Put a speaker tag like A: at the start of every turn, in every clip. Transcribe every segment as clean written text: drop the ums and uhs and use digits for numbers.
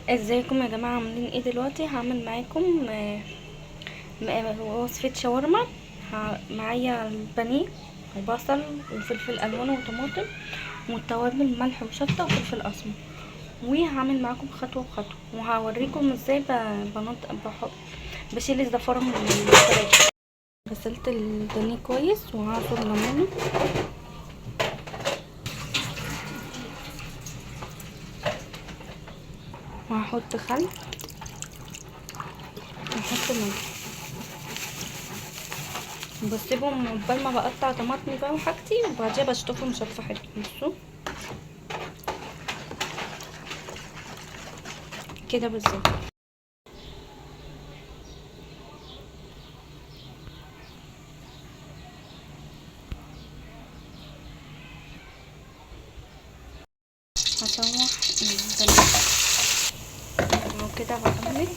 A: ازيكم يا جماعة؟ عاملين ايه دلوقتي؟ هعمل معاكم وصفه شاورما. معايا البانيه وبصل وفلفل الوان وطماطم والتوابل، ملح وشطه وفلفل اسمر، وهعمل معاكم خطوة بخطوة وهوريكم ازاي بحط بشيل الزفاره من الفراخ. غسلت البانيه كويس وهعصر ليمونه. وهحط خل وهحط ملح، بسيبهم عقبال ما بقطع طماطمي بقى وحاجتي، وبعديها بشطفهم شطفه حلوة. بصوا كده بالظبط. هشوح البانيه وكده بقلب،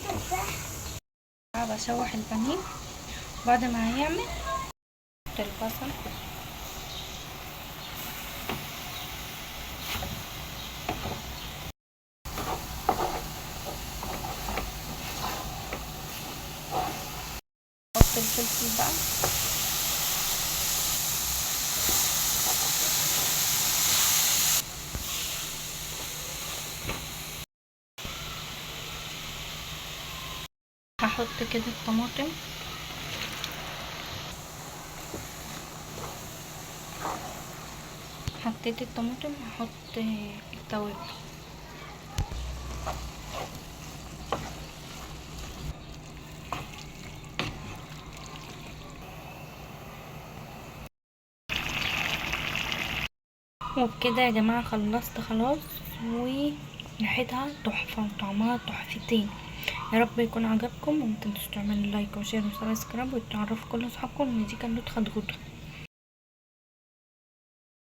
A: بشوح البانيه. بعد ما هيعمل البصل احط الفلفل بقى، هحط كده الطماطم، حطيت الطماطم، هحط التوابل. وبكده يا جماعة خلصت خلاص، وريحتها تحفة وطعمها تحفتين. يا رب يكون عجبكم، ومتنسوش تعملوا like و share و subscribe وتعرفوا كل اصحابكم ان دي كانت خدغوطة.